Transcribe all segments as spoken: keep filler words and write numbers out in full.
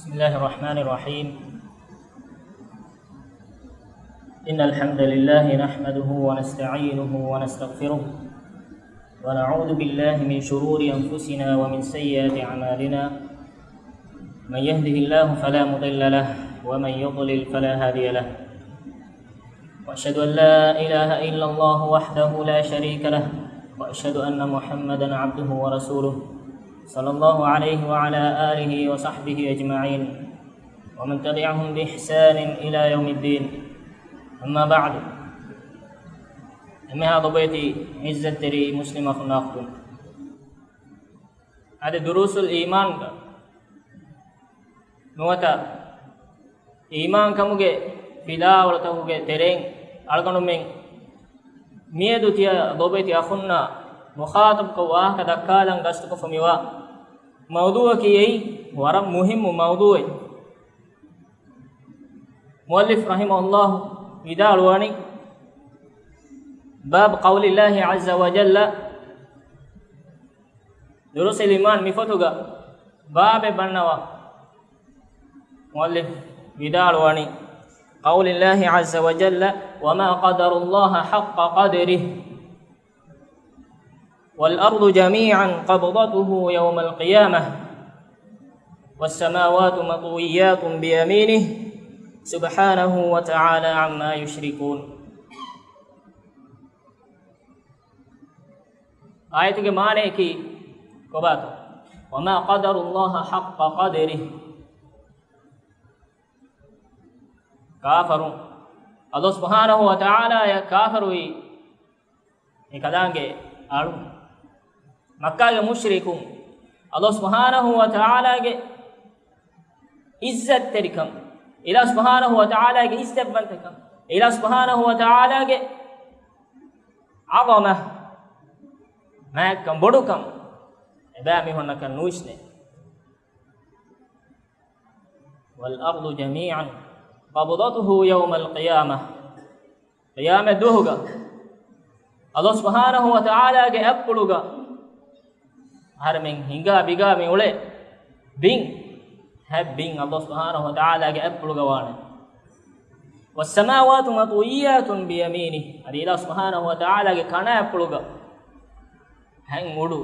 بسم الله الرحمن الرحيم. إن الحمد لله نحمده ونستعينه ونستغفره، ونعوذ بالله من شرور أنفسنا ومن سيئات أعمالنا. من يهده الله فلا مضل له، ومن يضلل فلا هادي له. وأشهد أن لا إله إلا الله وحده لا شريك له، وأشهد أن محمدا عبده ورسوله، صلى الله عليه وعلى آله وصحبه أجمعين، ومن تبعهم بإحسان إلى يوم الدين. أما بعد. އެންމެހާ ލޮބުވެތި ޢިއްޒަތްތެރި މުސްލިމް އަޚުންނާ އުޚްތުން. އަދި ދުރޫސުލް އީމާންގަ ނުވަތަ އީމާންކަމުގެ ފިލާވަޅުތަކުގެ ތެރެއިން އަޅުގަނޑުމެން މިއަދު ތިޔަ ލޮބުވެތި އަޚުންނާ މުޚާޠަބުކޮށް ވާހަކަ ދައްކާލަން ގަސްތުކޮށްފަ މިވާ މައުޟޫޢަކީ އެއީ ވަރަށް މުހިއްމު މައުޟޫޢެއް. މުއައްލިފް ރަޙިމަހުﷲ ވިދާޅުވަނީ، باب قول الله عز وجل، ދުރޫސުލް އީމާން މި ފޮތުގަ ބާބެއް ބަންނަވާ. މުއައްލިފް ވިދާޅުވަނީ، قول الله عز وجل، وما قدروا الله حق قدره، والأرض جميعا قبضته يوم القيامة، والسماوات مطويات بيمينه، سبحانه وتعالى عما يشركون. އާޔަތުގެ މާނަޔަކީ ކޮބާތޯ؟ وما قدروا الله حق قدره. ކާފަރުން ﷲ ސުބްޙާނަހޫ ވަތަޢާލާއަށް ކާފަރުވި އެކަލާނގެ އަޅުން، މައްކާގެ މުޝްރިކުން، ﷲ ސުބްޙާނަހޫ ވަތަޢާލާގެ ޢިއްޒަތްތެރިކަން، އިލާހު ސުބްޙާނަހޫ ވަތަޢާލާގެ ޢިއްޒަތްވަންތަކަން، އިލާހު ސުބްޙާނަހޫ ވަތަޢާލާގެ ޢަޒަމަތް، މާތްކަން، ބޮޑުކަން އެބައިމީހުންނަކަށް ނުވިސްނޭ. والأرض جميعا قبضته يوم القيامة. ޤިޔާމަތް ދުވަހުގަ ﷲ ސުބްޙާނަހޫ ވަތަޢާލާގެ އަތްޕުޅުގަ އަހަރެމެން ހިނގާ ބިގާ މި އުޅޭ ބިން، ހަތް ބިން ﷲ ސުބްޙާނަހޫ ވަތަޢާލާގެ އަތްޕުޅުގަ ވާނެ. والسماوات مطويات بيمينه، އަދި އިލާހު ސުބްޙާނަހޫ ވަތަޢާލާގެ ކަނާ އަތްޕުޅުގަ ހަތް އުޑު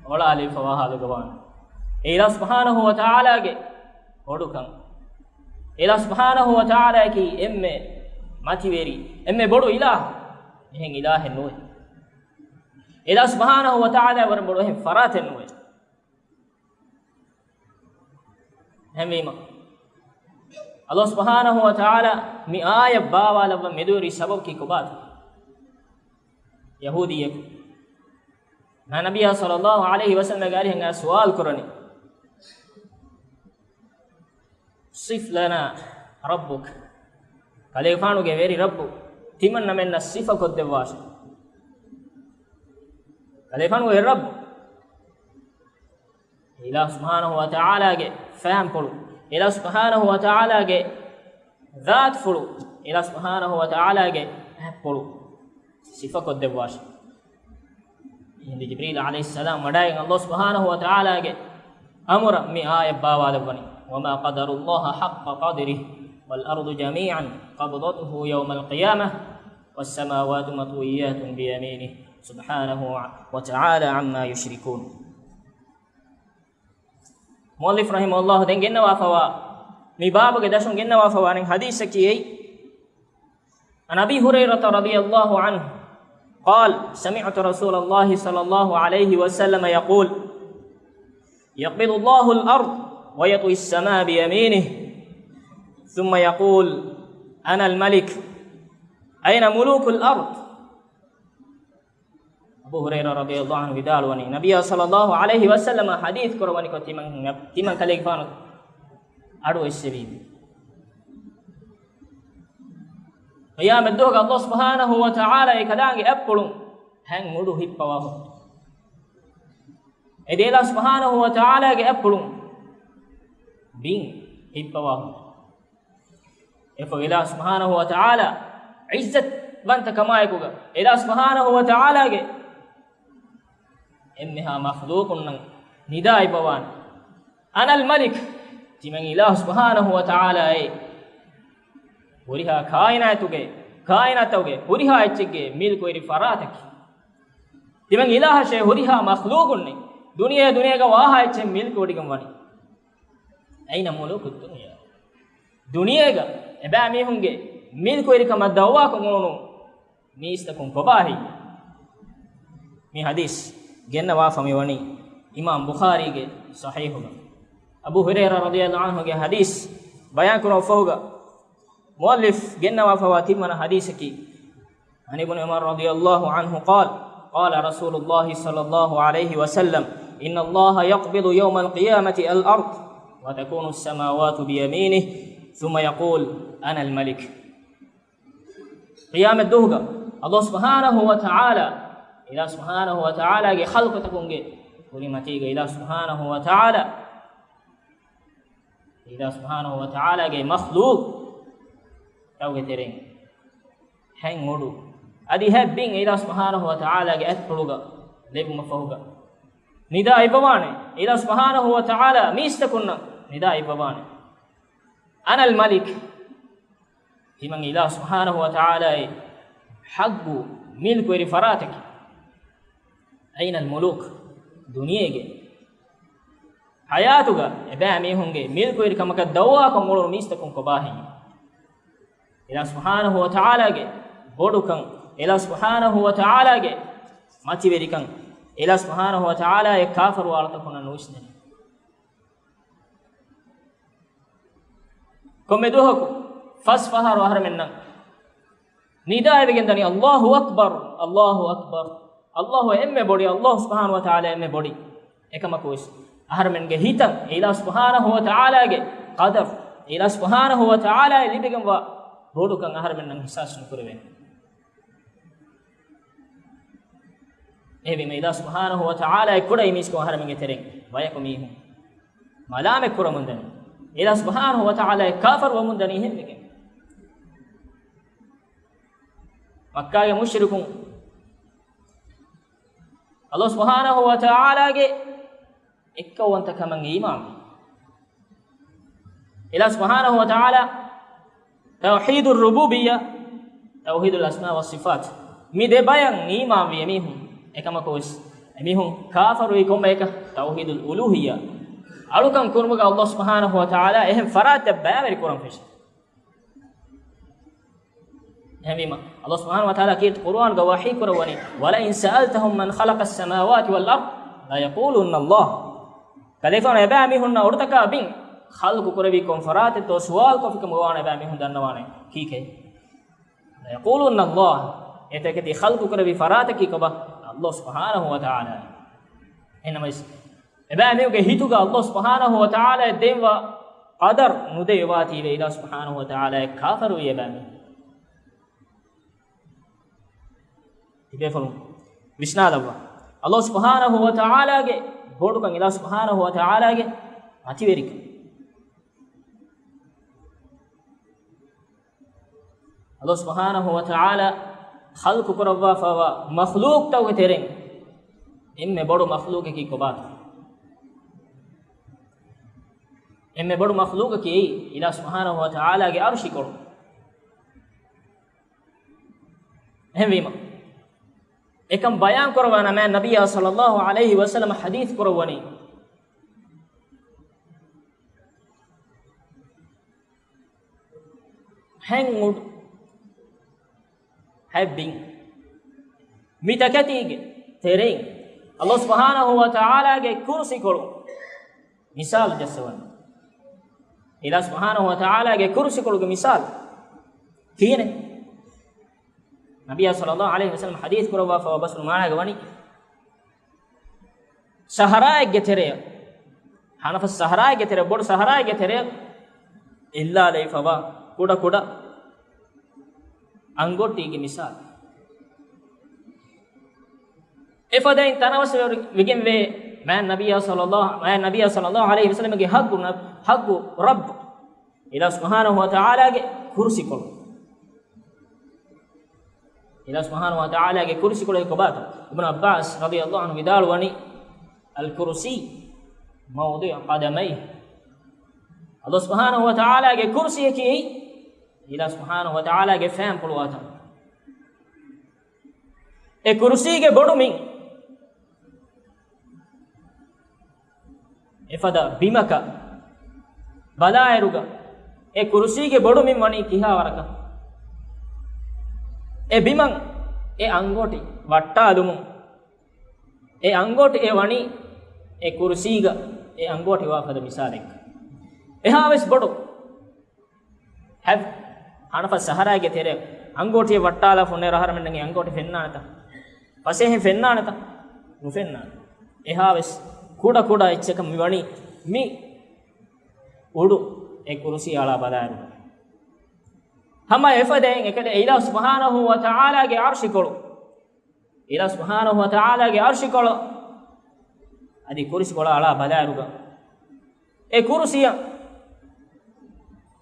އޮޅާލެވިފަވާ ޙާލުގަ ވާނެ. އެ އިލާހު ސުބްޙާނަހޫ ވަތަޢާލާގެ ބޮޑުކަން. އިލާހު ސުބްޙާނަހޫ ވަތަޢާލާއަކީ އެންމެ މަތިވެރި، އެންމެ ބޮޑު އިލާހު. އެހެން އިލާހެއް ނުވޭ. އިލާހު ސުބްޙާނަހޫ ވަތަޢާލާ ވަރަށް ބޮޑު އެހެން ފަރާތެއް ނުވޭ. އެހެންވީމަ، ﷲ ސުބްޙާނަހޫ ވަތަޢާލާ މި އާޔަތް ބާވާލައްވަން މެދުވެރި ސަބަބަކީ ކޮބާތޯ؟ ޔަހޫދީއަކު ނަބިއްޔާ ޞައްލައްލާހު ޢަލައިހި ވަސައްލަމްގެ އަރިހަށް އައި ސުވާލު ކުރަނީ، صف لنا ربك، ކަލޭގެފާނުގެ ވެރި ރައްބު ތިމަންނަމެންނަށް ސިފަކޮށްދެއްވާށެ. ކަލޭގެފާނުގެ ވެރި ރައްބު، އިލާހު ސުބްޙާނަހޫ ވަތަޢާލާގެ ފައިންޕުޅު، އިލާހު ސުބްޙާނަހޫ ވަތަޢާލާގެ ޛާތުފުޅު، އިލާހު ސުބްޙާނަހޫ ވަތަޢާލާގެ އަތްޕުޅު ސިފަކޮށްދެއްވާށެ. އެހިނދު ޖިބްރީލް ޢަލައިހިއްސަލާމް ވަޑައިގެން ﷲ ސުބްޙާނަހޫ ވަތަޢާލާގެ އަމުރަށް މި އާޔަތް ބާވާލައްވަނީ، وما قدروا الله حق قدره والأرض جميعا قبضته يوم القيامة والسماوات مطويات بيمينه سبحانه وتعالى عما يشركون. މުއައްލިފް ރަޙިމަހުﷲ ދެން ގެންނަވާފަވާ، މި ބާބުގެ ދަށުން ގެންނަވާފަވާ އަނެއް ޙަދީޘަކީ އެއީ، عن أبي هريرة رضي الله عنه قال، سمعت رسول الله صلى الله عليه وسلم يقول، يقبض الله الأرض ويطوي السماء بيمينه، ثم يقول، أنا الملك، أين ملوك الأرض؟ އަބޫ ހުރައިރާ ރަޟިޔަﷲ ޢަންހު ވިދާޅުވަނީ، ނަބިއްޔާ ޞައްލައްލާހު ޢަލައިހި ވަސައްލަމަ ޙަދީޘް ކުރައްވަނިކޮށް ތިމަން، ތިމަން ކަލޭގެފާނު އަޑު އެއްސެވީމި. ޤިޔާމަތް ދުވަހުގަ ﷲ ސުބްޙާނަހޫ ވަތަޢާލާ އެކަލާނގެ އަތްޕުޅުން ހަތް އުޑު ހިއްޕަވާ ހުށް. އެދޭ ﷲ ސުބްޙާނަހޫ ވަތަޢާލާގެ އަތްޕުޅުން ބިން ހިއްޕަވާ ހުށް. އެފަ އިލާހު ސުބްޙާނަހޫ ވަތަޢާލާ ޢިއްޒަތްވަންތަ ކަމާއެކުގަ، އިލާހު ސުބްޙާނަހޫ ވަތަޢާލާގެ އެންމެހާ މަޚްލޫޤުންނަށް ނިދާ އިއްވަވާނެ، أنا الملك، ތިމަން އިލާހު ސުބްޙާނަހު ވަ ތަޢާލާއޭ ހުރިހާ ކާއިނާތުގެ، ކާއިނާތަކުގެ ހުރިހާ އެއްޗެއްގެ މިލްކުވެރި ފަރާތަކީ. ތިމަން އިލާހަށޭ ހުރިހާ މަޚްލޫޤުންނެއް ދުނިޔެ، ދުނިޔޭގަ ވާހާ އެއްޗެއް މިލްކުވެވޮޑިގެން ވަނީ. އައިނަ މުލޫކު ދުނިޔާ. ދުނިޔޭގަ އެބައިމީހުންގެ މިލްކުވެރިކަމަށް ދައުވާކޮށް އުޅުނު މީސްތަކުން ކޮބާހޭ؟ މި ޙަދީޘް ގެންނަވާފަ މިވަނީ އިމާމް ބުޚާރީގެ ޞަޙީޙުގަ. އަބޫ ހުރައިރާ ރަޟިޔަﷲ ޢަންހުގެ ޙަދީޘް ބަޔާންކުރުމަށްފަހުގަ، މުއައްލިފް ގެންނަވާފަވާ ތިންވަނަ ޙަދީޘަކީ، عن ابن عمر رضي الله عنه قال، قال رسول الله صلى الله عليه وسلم، إن الله يقبض يوم القيامة الأرض وتكون السماوات بيمينه ثم يقول، أنا الملك. ޤިޔާމަތް ދުވަހުގަ ﷲ ސުބްޙާނަހު ވަ ތަޢާލާ، އިލާހު ސުބްޙާނަހު ވަ ތަޢާލާގެ ޚަލްޤުތަކުންގެ ކުރިމަތީގަ އިލާހު ސުބްޙާނަހު ވަ ތަޢާލާ، އިލާހު ސުބްޙާނަހު ވަ ތަޢާލާގެ މަޚްލޫޤުތަކުގެ ތެރެއިން ހެން އުޑު އަދި ހެއް ބިން އިލާހު ސުބްޙާނަހު ވަ ތަޢާލާގެ އަތްޕުޅުގަ ލެއްވުމަށްފަހުގަ ނިދާ އިއްވަވާނެ. އިލާހު ސުބްޙާނަހު ވަ ތަޢާލާ މީސްތަކުންނަށް ނިދާ އިއްވަވާނެ، أنا الملك. ތިމަން އިލާހު ސުބްޙާނަހު ވަ ތަޢާލާއި ޙައްޤު މިލްކުވެރި ފަރާތަކީ. أين الملوك؟ ދުނިޔޭގެ ޙަޔާތުގަ އެބައިމީހުންގެ މިލްކުވެރިކަމަކަށް ދައުވާކޮށް އުޅުނު މީސްތަކުން ކޮބާހޭ؟ އިލާހު ސުބްޙާނަހު ވަ ތަޢާލާގެ ބޮޑުކަން، އިލާހު ސުބްޙާނަހު ވަ ތަޢާލާގެ މަތިވެރިކަން، އިލާހު ސުބްޙާނަހު ވަ ތަޢާލާއަށް ކާފަރުވާ އަޅުތަކުންނަށް ނުވިސްނޭނެ. ކޮންމެ ދުވަހަކު ފަސް ފަހަރު އަހަރެމެންނަށް ނިދާ އެވިގެން ދަނީ، الله أكبر، الله أكبر، ﷲ އެންމެ ބޮޑި، ﷲ ސުބްޙާނަހު ވަ ތަޢާލާ އެންމެ ބޮޑި. އެކަމަކުވެސް އަހަރެމެންގެ ހިތަށް އެ އިލާހު ސުބްޙާނަހު ވަ ތަޢާލާގެ ޤަދަރު، އެ އިލާހު ސުބްޙާނަހު ވަ ތަޢާލާއަށް ލިބިގެންވާ ބޮޑުކަން އަހަރެމެންނަށް އިޙްސާސް ނުކުރެވޭނެ. އެހެންވީމަ އިލާހު ސުބްޙާނަހު ވަ ތަޢާލާއަށް ކުޑަ އިމީސްކޮށް އަހަރެމެންގެ ތެރެއިން ބަޔަކު މީހުން މަލާމަތް ކުރަމުން ދަނީ. އިލާހު ސުބްޙާނަހު ވަ ތަޢާލާއަށް ކާފަރުވަމުން ދަނީ އެހެންވެގެން. މައްކާގެ މުޝްރިކުން ﷲ ސުބްޙާނަހު ވަ ތަޢާލާގެ އެއްކައުވަންތަކަމަށް އީމާންވި. އިލާހު ސުބްޙާނަހު ވަ ތަޢާލާ ތައުޙީދު ރުބޫބިއްޔާ، ތައުޙީދުލް އަސްމާ ވައްޞިފާތް، މި ދެ ބަޔަށް އީމާންވި އެމީހުން. އެކަމަކުވެސް އެމީހުން ކާފަރުވީ ކޮން ބަޔަކަށް؟ ތައުޙީދުލް އުލޫހިއްޔާ، އަޅުކަން ކުރުމުގަ ﷲ ސުބްޙާނަހު ވަ ތަޢާލާ އެހެން ފަރާތްތައް ބައިވެރި ކުރަން ފެށި. އެހެންވީމަ، ﷲ ސުބްޙާނަހު ވަ ތަޢާލާ ކީރިތި ޤުރުއާނުގަ ވަޙީ ކުރައްވަނީ، وَلَئِن سَأَلْتَهُمْ مَنْ خَلَقَ السَّمَاوَاتِ وَالْأَرْضَ لَيَقُولُنَّ اللَّهُ. ކަލޭގެފާނު އެބައިމީހުންނަށް އޮޑުތަކާ ބިން ޚަލްޤު ކުރެވީ ކޮން ފަރާތެއްތޯ ސުވާލު ކޮށްފިކަމުގަ ވާނެ އެބައިމީހުން ދަންނަވާނެ. ކީކޭ؟ لَيَقُولُنَّ اللَّهُ. އެތަކެތި ޚަލްޤު ކުރެވި ފަރާތަކީ ކޮބާ؟ ﷲ ސުބްޙާނަހު ވަ ތަޢާލާ. އެހެންނަމަވެސް، އެބައިމީހުންގެ ހިތުގަ ﷲ ސުބްޙާނަހު ވަ ތަޢާލާއަށް ދެންވާ ޤަދަރު ނުދެވިވާތީވެ، އިލާހު ސުބްޙާނަހު ވަ ތަޢާލާއަށް ކާފަރުވި އެބައިމީހުން. ތިބޭފުޅުން ވިސްނާލައްވާ. ﷲ ސުބްޙާނަހު ވަ ތަޢާލާގެ ބޮޑުކަން، އިލާހު ސުބްޙާނަހު ވަ ތަޢާލާގެ މަތިވެރިކަން. ﷲ ސުބްޙާނަހު ވަ ތަޢާލާ ޚަލްޤު ކުރައްވާފައިވާ މަޚްލޫޤުތަކުގެ ތެރެއިން އެންމެ ބޮޑު މަޚްލޫޤަކީ ކޮބާތޯ؟ އެންމެ ބޮޑު މަޚްލޫޤަކީ އެއީ އިލާހު ސުބްޙާނަހު ވަ ތަޢާލާގެ ޢަރުޝިކޮޅު. އެހެންވީމަ، އެކަން ބަޔާން ކުރައްވާނަމަ، ނަބިއްޔާ ޞައްލައްލާހު ޢަލައިހި ވަސައްލަމަ ޙަދީޘް ކުރައްވަނީ، ހެން އުޑު ހެއް ބިން މި ތަކެތީގެ ތެރެއިން ﷲ ސުބްޙާނަހު ވަ ތަޢާލާގެ ކުރުސިކޮޅު މިސާލު ޖައްސަވަން. އިލާހު ސުބްޙާނަހު ވަ ތަޢާލާގެ ކުރުސިކޮޅުގެ މިސާލު ކިހިނެއް؟ ނަބިއްޔާ ޞައްލައްލާހު ޢަލައިހި ވަސައްލަމަ ޙަދީޘް ކުރައްވާފައިވާ ބަސްފުޅު މާނައިގަ ވަނީ، ސަހަރާއެއްގެ ތެރެއަށް، ހަނަފަސް ސަހަރާއެއްގެ ތެރެއަށް، ބޮޑު ސަހަރާއެއްގެ ތެރެއަށް އެއްލާލައިފަވާ ކުޑަ ކުޑަ އަނގޮއްޓީގެ މިސާލު. އެފަދައިން ތަނަވަސްވެގެންވޭ މާތް ނަބިއްޔާ ޞައްލައްލާހު، މާތް ނަބިއްޔާ ޞައްލައްލާހު ޢަލައިހި ވަސައްލަމަގެ ޙައްޤު، ޙައްޤު ރައްބު، އިލާހު ސުބްޙާނަހު ވަ ތަޢާލާގެ ކުރުސިކޮޅު. އިލާހު ސުބްޙާނަހު ވަ ތަޢާލާގެ ކުރުސިކޮޅު ކޮބާތޯ؟ އިބްނު ޢައްބާސް ރަޟިޔަﷲ ޢަންހު ވިދާޅުވަނީ، الكرسي موضع قدميه. ﷲ ސުބްޙާނަހޫ ވަތަޢާލާގެ ކުރުސީއަކީ އެއީ، އިލާހު ސުބްޙާނަހޫ ވަތަޢާލާގެ ފައިންޕުޅުވާތަން. އެ ކުރުސީގެ ބޮޑުމިން އެފަދަ ބިމަކަށް ބަލާއިރުގަ، އެ ކުރުސީގެ ބޮޑުމިން ވަނީ ކިހާވަރަކަށް؟ އެ ބިމަށް އެ އަނގޯޓި ވައްޓާލުމުން، އެ އަނގޯޓި އެ ވަނީ އެ ކުރުސީގަ އެ އަނގޯޓި ވާ ފަދަ މިސާލެއް. އެހާވެސް ބޮޑު ހަ-، ހަނަފަ ސަހަރާގެ ތެރެ އަނގޯޓިއެއް ވައްޓާލާފަ ހުންނައިރު އަހަރެމެންނަށް އެ އަނގޯޓި ފެންނާނެތަ؟ ފަސޭހައިން ފެންނާނެތަ؟ ނުފެންނާނެ. އެހާވެސް ކުޑަ ކުޑަ އެއްޗަކަށް މި ވަނީ މި އުޑު އެ ކުރުސީ އަޅާ ބަލާއިރު. ހަމަ އެފަދައިން އެކަލޭ އިލާހު ސުބްޙާނަހޫ ވަތަޢާލާގެ ޢަރްޝިކޮޅު. އިލާހު ސުބްޙާނަހޫ ވަތަޢާލާގެ ޢަރްޝިކޮޅު އަދި ކުރުސިކޮޅާ އަޅާ ބަލާއިރުގަ، އެ ކުރުސިއަށް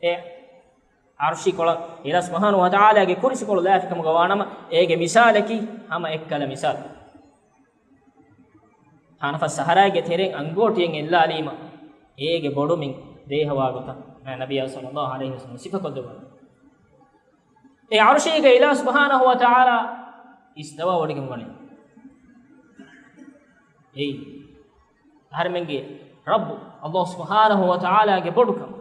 އެ ޢަރްޝިކޮޅަށް އިލާހު ސުބްޙާނަހޫ ވަތަޢާލާގެ ކުރުސިކޮޅު ލާފިކަމުގަ ވާނަމަ، އޭގެ މިސާލަކީ ހަމަ އެއްކަލަ މިސާލު. ހަނަފަ ސަހަރާގެ ތެރެއިން އަނގޯޓިއެއް އެއްލާލީމަ، އޭގެ ބޮޑުމިން ދޭހަވާ ގޮތަށް ނަބިއްޔާ ޞައްލައްލާހު ޢަލައިހި ވަސައްލަމަ ސިފަކޮށްދެއްވަން. އެ ޢަރުޝީގަ އިލާހު ސުބްޙާނަހޫ ވަތަޢާލާ އިސްތަވާވެވަޑައިގެން ވަނީ. އެއީ އަހަރެމެންގެ ރައްބު އަލްލާހު ސުބްޙާނަހޫ ވަތަޢާލާގެ ބޮޑުކަން.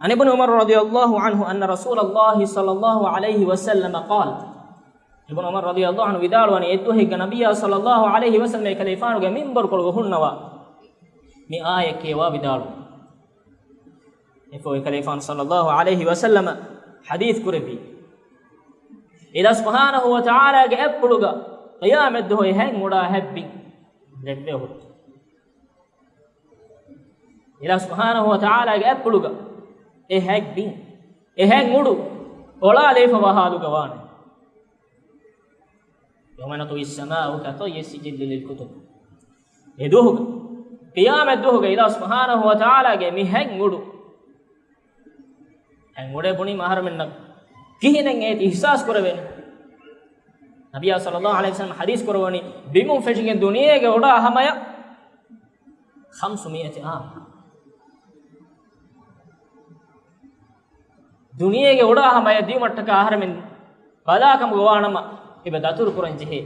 عن ابن عمر رضي الله عنه أن رسول الله صلى الله عليه وسلم قال، އިބްނު ޢުމަރު ރަޟިޔައްލާހު ޢަންހު ވިދާޅުވަނީ، އެއްދުވަހެއްގަ ނަބިއްޔާ ޞައްލައްލާހު ޢަލައިހި ވަސައްލަމަ އެކަލޭފާނުގެ މިންބަރުކޮޅުގަ ހުންނަވާ މި އާޔަތް ކިޔަވާ ވިދާޅުވި. އެފަހު އެކަލޭފާނު ޞައްލައްލާހު ޢަލައިހި ވަސައްލަމަ ޙަދީޘް ކުރެއްވީ، އިލާހު ސުބްޙާނަހޫ ވަތަޢާލާގެ އަތްޕުޅުގަ ޤިޔާމަތްދުވަހު އެހެން އުޑާ ހަތް ބިން ރެއްވޭ ހުރި. އިލާހު ސުބްޙާނަހޫ ވަތަޢާލާގެ އަތްޕުޅުގަ އެ ހަތް ބިން، އެ ހަތް އުޑު އޮޅާލެވިފަވާ ޙާލުގަ ވާނެ. يوم نطوي السماء كطي السجل للكتب. އެ ދުވަހުގަ، ޤިޔާމަތް ދުވަހުގަ އިލާހު ސުބްޙާނަހޫ ވަތަޢާލާގެ މި ހަތް އުޑު، ހަތް އުޑޭ ބުނީމަ އަހަރެމެންނަށް ކިހިނެއް އޭތި އިޙްސާސް ކުރެވޭނެ؟ ނަބިއްޔާ ޞައްލައްލާހު ޢަލައިހި ވަސައްލަމަ ޙަދީޘް ކުރައްވަނީ، ބިމުން ފެށިގެން ދުނިޔޭގެ އުޑާ ހަމަޔަށް خمسمائة عام. ދުނިޔޭގެ އުޑާ ހަމަޔަށް ދިޔުމަށްޓަކާ އަހަރެމެން ބަލާކަމުގަ ވާނަމަ، އެބަ ދަތުރު ކުރަން ޖެހޭ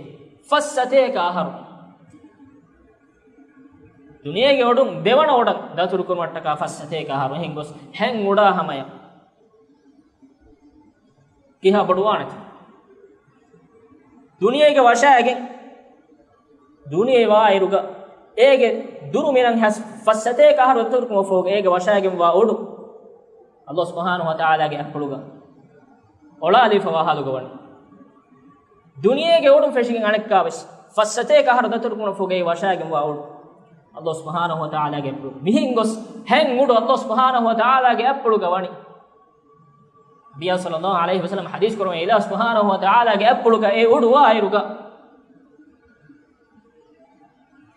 ފަސް ސަތޭކަ އަހަރު. ދުނިޔޭގެ އުޑުން ދެވަނަ އުޑަށް ދަތުރު ކުރުމަށްޓަކާ ފަސް ސަތޭކަ އަހަރު. އެހެން ގޮސް ހަތް އުޑާ ހަމަޔަށް ކިހާ ބޮޑުވާނެތަ؟ ދުނިޔޭގެ ވަށާގެން ދުނިޔެ ވާއިރުގަ އޭގެ ދުރު މިނަން ހަސް ފަސް ސަތޭކަ އަހަރު ދަތުރުކުމަށް ފަހުގަ އޭގެ ވަށާގެންވާ އުޑު އަލްލާހު ސުބްޙާނަހޫ ވަތަޢާލާގެ އަތްޕުޅުގަ އޮޅާލިފަވާ ހާލުގަ ވަނީ. ދުނިޔޭގެ އުޑުން ފެށިގެން އަނެއްކާވެސް ފަސް ސަތޭކަ އަހަރު ދަތުރުކުމަށް ފަހުގައި ވަށާގެންވާ އުޑު އަލްލާހު ސުބްޙާނަހޫ ވަތަޢާލާގެ އަތްޕުޅު. މިހެން ގޮސް ހަތް އުޑު އަލްލާހު ސުބްޙާނަހޫ ވަތަޢާލާގެ އަތްޕުޅުގަ ވަނީ. ނަބިއްޔާ ޞައްލައްލާހު ޢަލައިހި ވަސައްލަމަ ޙަދީޘް ކުރައްވަނީ، އިލާހު ސުބްޙާނަހޫ ވަތަޢާލާގެ އަތްޕުޅުގަ އެ އުޑު ވާއިރުގަ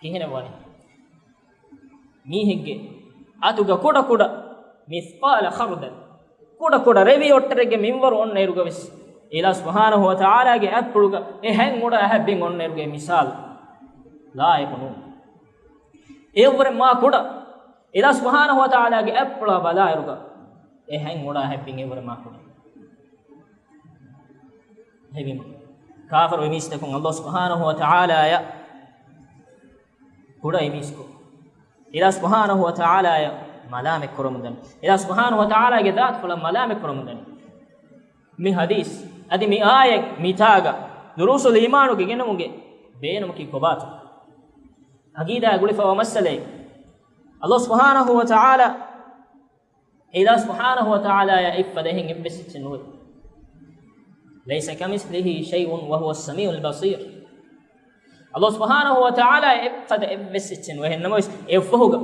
ކިހިނެއް ވާނީ؟ މީހެއްގެ އަތުގަ ކުޑަ ކުޑަ މިސްޤާލަ ޚަރްދަލް، ކުޑަ ކުޑަ ރެވި އޮށްޓަރެއްގެ މިންވަރު އޮންނައިރުގަވެސް އިލާހު ސުބްޙާނަހޫ ވަތަޢާލާގެ އަތްޕުޅުގަ އެ ހަތް އުޑާ ހަތް ބިން އޮންނައިރުގެ މިސާލު ލާއިޤު ނޫން. އެއަށްވުރެ މާ ކުޑަ އިލާހު ސުބްޙާނަހޫ ވަތަޢާލާގެ އަތްޕުޅާ ބަލާއިރުގަ އެ ހަތް އުޑާ ހަތް ބިން އެއަށްވުރެ މާ ކުޑަ. އެހެންވީމަ، ކާފަރު އިބްލީސްތަކުން އަލްލާހު ސުބްޙާނަހޫ ވަތަޢާލާއަށް ކުޑަ އިބްލީސްކޮށް، އިލާހު ސުބްޙާނަހޫ ވަތަޢާލާއަށް މަލާމަތް ކުރަމުން ދަނީ. އިލާހު ސުބްޙާނަހޫ ވަތަޢާލާގެ ޒާތުފުޅަށް މަލާމަތް ކުރަމުން ދަނީ. މި ޙަދީޘް އަދި މި އާޔަތް މިތާގަ ދުރޫސުލް އީމާނުގެ ގެނަމުގެ ބޭނުމަކީ ކޮބާތޯ؟ ޢަޤީދާ ގުޅިފަވާ މައްސަލައެއް. އަލްލާހު ސުބްޙާނަހޫ ވަތަޢާލާ، އިލާހު ސުބްޙާނަހޫ ވަތަޢާލާއަށް އެއްފަދަ އެހެން އެއްވެސް އެއްޗެއް ނުވޭ. ليس كمثله شيء وهو السميع البصير. އަލްލާހު ސުބްޙާނަހޫ ވަތަޢާލާއަށް އެއްފަދަ އެއްވެސް އެއްޗެއް ނުވޭ. އެހެންނަމަވެސް އެއަށްފަހުގަ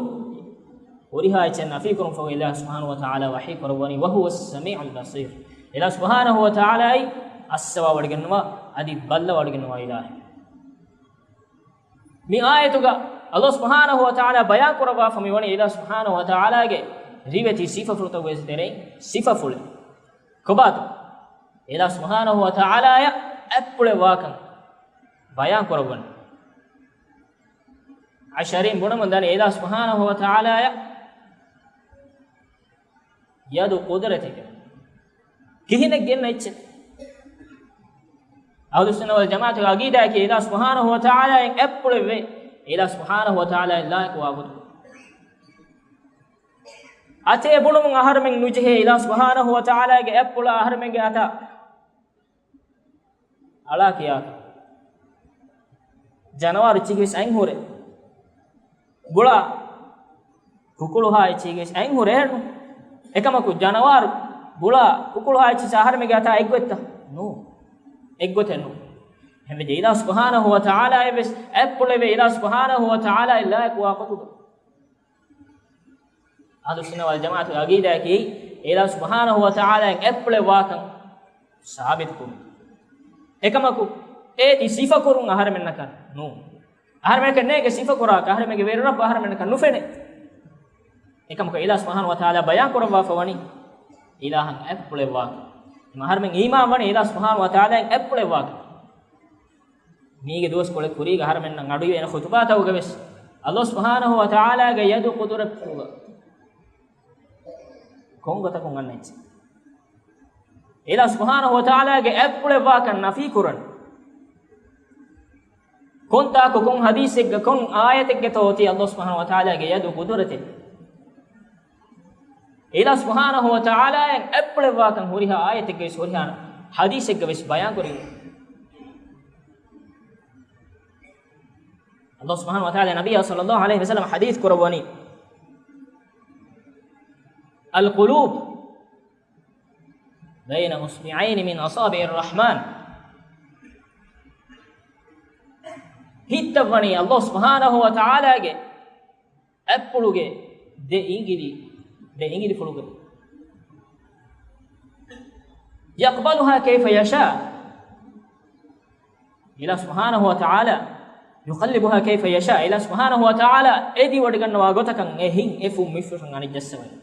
ހުރިހާ އެއްޗެއް ނަފީކުރުމަށްފަހު އިލާހު ސުބްޙާނަހޫ ވަތަޢާލާ ވަޙީ ކުރައްވަނީ، وهو السميع البصير. އިލާހު ސުބްޙާނަހޫ ވަތަޢާލާއަށް އައްސަވާ ވަޑިގަންނަވާ އަދި ބައްލަވާ ވަޑިގަންނަވާ އިލާހެއް. މި އާޔަތުގަ އަލްލާހު ސުބްޙާނަހޫ ވަތަޢާލާ ބަޔާން ކުރައްވާފަ މިވަނީ އިލާހު ސުބްޙާނަހޫ ވަތަޢާލާގެ ރިވެތި ސިފަފުޅުތަކުގެ ތެރެއިން ސިފަފުޅެއް. ކޮބާތޯ؟ އިލާހު ސުބްޙާނަހޫ ވަތަޢާލާއަށް އަތްޕުޅެއް ވާކަން ބަޔާން ކުރައްވަނީ. އަޝްޢަރީން ބުނަމުން ދަނީ އިލާހު ސުބްޙާނަހު ވަ ތަޢާލާއަށް ޔަދު ޤުދުރަތެއް ކިހިނެއް ގެންނަ އެއްޗެއް. އަހުލުއްސުންނަ ވަލް ޖަމާޢަތުގެ ޢަޤީދާއަކީ އިލާހު ސުބްޙާނަހު ވަ ތަޢާލާއަށް އެއްޕުޅެއް ވޭ. އިލާހު ސުބްޙާނަހު ވަ ތަޢާލާއަށް ލާއިޤުވާ ގޮތުން. އަތޭ ބުނުމުން އަހަރުމެން ނުޖެހޭ އިލާހު ސުބްޙާނަހު ވަ ތަޢާލާގެ އެއްޕުޅަށް އަހަރުމެންގެ އަތާ އަޅާ ކިޔާކަށް. ޖަނަވާރު އެއްޗެއްގެ ވެސް އަތް ހުރޭ. ގުޅާ ކުކުޅުހާ އެއްޗެއްގެ ވެސް އަތް ހުރޭ ނު. އެކަމަކު ޖަނަވާރު ގުޅާ ކުކުޅުހާ އެއްޗެއް އަހަރުމެންގެ އަތާ އެއްގޮތްތަ؟ ނޫ. އެއްގޮތެއް ނޫ. އެހެންވެ އިލާހު ސުބްޙާނަހު ވަ ތަޢާލާއަށް ވެސް އެއްޕުޅެވޭ އިލާހު ސުބްޙާނަހު ވަ ތަޢާލާއަށް ލާއިޤުވާ ގޮތުގަ. އަހުލުއްސުންނަ ވަލް ޖަމާޢަތުގެ ޢަޤީދާއަކީ އިލާހު ސުބްޙާނަހު ވަ ތަޢާލާއަށް އެއްޕުޅެއް ވާކަން ސާބިތުކުރުން. އެކަމަކު އޭތި ސިފަކުރުން އަހަރެމެންނަކަށް ނޫން. އަހަރެމެންނަކަށް ނޭނގެ ސިފަކުރާކަށް، އަހަރެމެންގެ ވެރިރައްބު އަހަރެމެންނަކަށް ނުފެނޭ. އެކަމަކު އިލާހު ސުބްޙާނަހު ވަ ތަޢާލާ ބަޔާން ކުރައްވާފަ ވަނީ އިލާހަށް އެއްޕުޅެއް ވާކަން. އަހަރެމެން އީމާން ވަނީ އިލާހު ސުބްޙާނަހު ވަ ތަޢާލާއަށް އެއްޕުޅެއް ވާކަން. މީގެ ދުވަސްކޮޅެއް ކުރީގަ އަހަރެމެންނަށް އަޑުއިވޭނެ ޚުތުބާތަކުގަ ވެސް އަލްލާހު ސުބްޙާނަހު ވަ ތަޢާލާގެ ޔަދު ޤުދުރަތުގަ ކޮން ގޮތަކުން އަންނަ އެއްޗެއް. އިލާހު ސުބްޙާނަހު ވަ ތަޢާލާގެ އެއްޕުޅެއް ވާކަން ނަފީ ކުރަން. ކޮންތާކު ކޮން ޙަދީޘެއްގަ ކޮން އާޔަތެއްގަތޯ އޮތީ އަލްލާހު ސުބްޙާނަހު ވަ ތަޢާލާގެ ޔަދު ޤުދުރަތެއް؟ އިލާހު ސުބްޙާނަހު ވަ ތަޢާލާއަށް އެއްޕުޅެއް ވާކަން ހުރިހާ އާޔަތެއްގަ ވެސް ހުރިހާ ޙަދީޘެއްގަ ވެސް ބަޔާން ކުރެވޭ. އަލްލާހު ސުބްޙާނަހު ވަ ތަޢާލާ ނަބިއްޔާ ޞައްލައްލާހު ޢަލައިހި ވަސައްލަމަ ޙަދީޘް ކުރައްވަނީ، القلوب بين أصبعين من أصابع الرحمن. ހިތްތައް ވަނީ އަލްލާހު ސުބްޙާނަހު ވަ ތަޢާލާގެ އެއްޕުޅުގެ ދެ އިނގިލި، ދެ އިނގިލިފުޅުގަ. يقبلها كيف يشاء. އިލާހު ސުބްޙާނަހު ވަ ތަޢާލާ، يقلبها كيف يشاء. އިލާހު ސުބްޙާނަހު ވަ ތަޢާލާ އެދިވޮޑިގަންނަވާ ގޮތަކަށް އެ ހިތް އެފުށް މިފުށަށް އަނިޖައްސަވަނީ.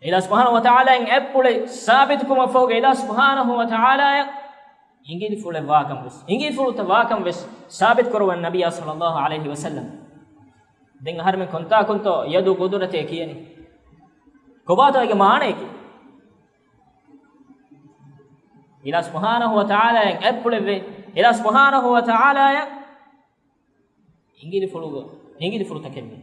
އިލާހު ސުބްޙާނަހު ވަ ތަޢާލާއަށް އެއްޕުޅެއް ސާބިތުކުރުމަށްފަހުގަ އިލާހު ސުބްޙާނަހު ވަ ތަޢާލާއަށް އިނގިލިފުޅެއް ވާކަން ވެސް، އިނގިލިފުޅުތައް ވާކަން ވެސް ސާބިތުކުރައްވަން ނަބިއްޔާ ޞައްލައްލާހު ޢަލައިހި ވަސައްލަމަ. ދެން އަހަރެމެން ކޮންތާކުންތޯ ޔަދު ޤުދުރަތޭ ކިޔަނީ؟ ކޮބާތޯ އޭގެ މާނަޔަކީ؟ އިލާހު ސުބްޙާނަހު ވަ ތަޢާލާއަށް އެއްޕުޅެއްވޭ. އިލާހު ސުބްޙާނަހު ވަ ތަޢާލާއަށް އިނގިލިފުޅުގަ، އިނގިލިފުޅުތަކެއްވޭ.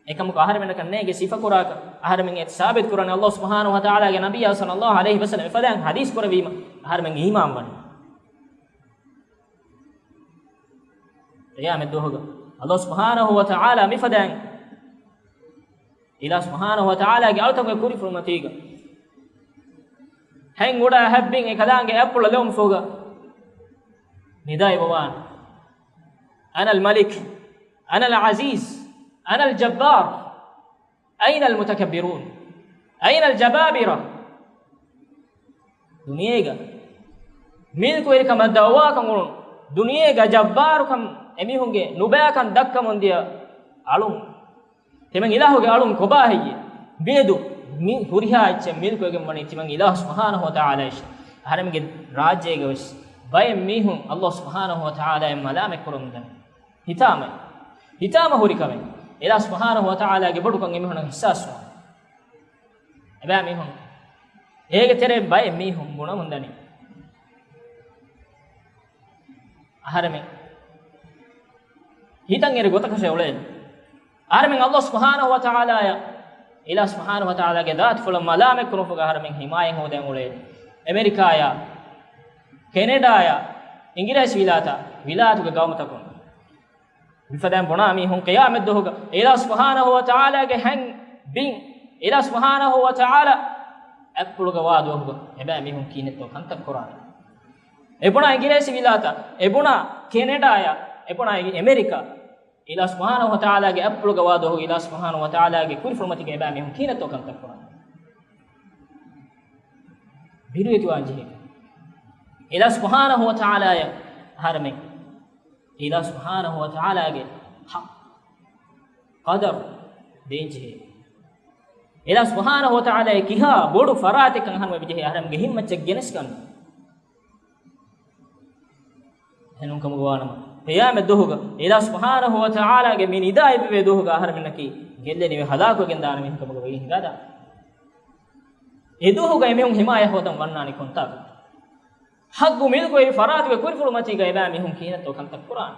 އެކަމަކު އަހަރެމެންނަކަށް ނޭނގެ ސިފަކުރާކަށް، އަހަރެމެން އެ ސާބިތުކުރަން އަލްލާހު ސުބްޙާނަހު ވަ ތަޢާލާގެ ނަބިއްޔާ ޞައްލައްލާހު ޢަލައިހި ވަސައްލަމަ އެފަދައިން ޙަދީޘް ކުރެއްވީމަ، އަހަރެމެން އީމާން ވަނީ. ޤިޔާމަތް ދުވަހުގަ އަލްލާހު ސުބްޙާނަހު ވަ ތަޢާލާ މިފަދައިން އިލާހު ސުބްޙާނަހު ވަ ތަޢާލާގެ އަޅުތަކުގެ ކުރިފުޅުމަތީގަ ހެން އުޑާ ހައްބިން އެ ކަލާނގެ އެއްޕުޅަށް ލެވުމަށްފަހުގަ ނިދާ އިވަވާނެ، أنا الملك، أنا العزيز، أنا الجبار، أين المتكبرون؟ أين الجبابرة؟ ދުނިޔޭގަ މިލްކުވެރިކަމަށް ދަޢުވާކަން އުޅުނު، ދުނިޔޭގަ ޖައްބާރުކަން އެމީހުންގެ ނުބައިކަން ދައްކަމުން ދިޔަ އަޅުން. ތިމަން އިލާހުގެ އަޅުން ކޮބާ ހެއްޔޭ؟ މިއަދު މި ހުރިހާ އެއްޗެއް މިލްކުވެގެން ވަނީ ތިމަން އިލާހު ސުބްޙާނަހު ވަ ތަޢާލާއަށް. އަހަރެމެންގެ ރާއްޖޭގަ ވެސް ބައެއް މީހުން އަލްލާހު ސުބްޙާނަހު ވަ ތަޢާލާއަށް މަލާމަތް ކުރަމުންދަނީ. ހިތާމަ، ހިތާމަ ހުރި ކަމެއް. އިލާހު ސުބްޙާނަހު ވަ ތަޢާލާގެ ބޮޑުކަން އެމީހުނަށް އިޙްސާސްވާނެ. އެބައިމީހުން، އޭގެ ތެރެއިން ބައެއް މީހުން ބުނަމުންދަނީ، އަހަރެމެން ހިތަށް އެރި ގޮތަކަށޭ އުޅޭނީ. އަހަރެމެން އަލްލާހު ސުބްޙާނަހު ވަ ތަޢާލާއަށް، އިލާހު ސުބްޙާނަހު ވަ ތަޢާލާގެ ޒާތުފުޅަށް މަލާމަތްކުރުމުގަ އަހަރެމެން ހިމާޔަތް ހޯދަން އުޅޭނީ. އެމެރިކާޔާ، ކެނެޑާޔާ، އިނގިރޭސިވިލާތާ، ވިލާތުގެ ގައުމުތަކުން. މިފަދައިން ބުނާ މީހުން ޤިޔާމަތްދުވަހުގަ އިލާހު ސުބްޙާނަހު ވަ ތަޢާލާގެ ހެން ބިން، އިލާހު ސުބްޙާނަހު ވަ ތަޢާލާ އެއްޕުޅުގަ ވާ ދުވަހުގަ އެބައިމީހުން ކިހިނެއްތޯ ކަންތައް ކުރާނެ. އެބުނާ އިނގިރޭސި ވިލާތަށް، އެބުނާ ކެނެޑާޔަށް، އެބުނާ އެމެރިކާ، އިލާހު ސުބްޙާނަހު ވަ ތަޢާލާގެ އެއްޕުޅުގަ ވާ ދުވަހު އިލާހު ސުބްޙާނަހު ވަ ތަޢާލާގެ ކުރިފުޅުމަތީގަ އެބައިމީހުން ކިހިނެއްތޯ ކަންތައް ކުރާނެ. ބިރުވެތިވާން ޖެހޭ. އިލާހު ސުބްޙާނަހު ވަ ތަޢާލާޔަށް އަހަރެމެން އިލާހު ސުބްޙާނަހު ވަ ތަޢާލާގެ ޙައްޤު ޤަދަރު ދޭންޖެހޭ. އިލާހު ސުބްޙާނަހު ވަ ތަޢާލާ ކިހާ ބޮޑު ފަރާތެއްކަން އަހަރުމެން ވިޖެހޭ އަހަރެމެންގެ ހިތްމައްޗަށް ގެނެސްގަންނަ. އެހެންކަމުގަ ވާނަމަ، ޤިޔާމަތް ދުވަހުގަ އިލާހު ސުބްޙާނަހު ވަތަޢާލާގެ މި ނިދާ އެބަވޭ ދުވަހުގަ އަހަރެމެންނަކީ ގެއްލެނިވެ ހަލާކުވެގެން ދާނަމޭ އެހެންކަމުގަ ވެގެން ހިނގާދާނެ. އެ ދުވަހުގަ އެމީހުން ޙިމާޔަތް ހޯދަން ވަންނާނީ ކޮންތާކަށް؟ ޙައްޤު މިލްކުވެރި ފަރާތުގެ ކުރިފުޅު މަތީގަ އެބައިމީހުން ކިހިނެއްތޯ ކަންތައް ކުރާނީ؟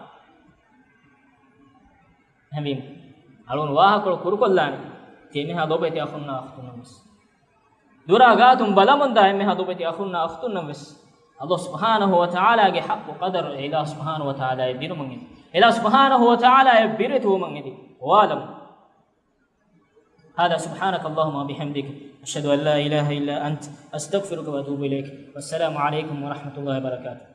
އެހެންވީމަ، އަޅުގަނޑު ވާހަކަކޮޅު ކުރުކޮށްލާނީ ތި އެންމެހާ ލޯބިވެތި އަޚުންނާ އުޚްތުންނަށް ވެސް. ދުރާ ގާތުން ބަލަމުންދާ އެންމެހާ ލޯބިވެތި އަޚުންނާ އުޚްތުންނަށް ވެސް. އަލްލާހު ސުބްޙާނަހު ވަތަޢާލާގެ ޙައްޤު ޤަދަރު އެ އިލާހު ސުބްޙާނަހު ވަތަޢާލާއަށް ދިނުމަށް އެދި. އެ އިލާހު ސުބްޙާނަހު ވަތަޢާލާއަށް ބިރުވެތިވުމަށް އެދި. ވާލަމް. هذا سبحانك اللهم وبحمدك، أشهد أن لا إله إلا أنت، أستغفرك وأتوب إليك. والسلام عليكم ورحمة الله وبركاته.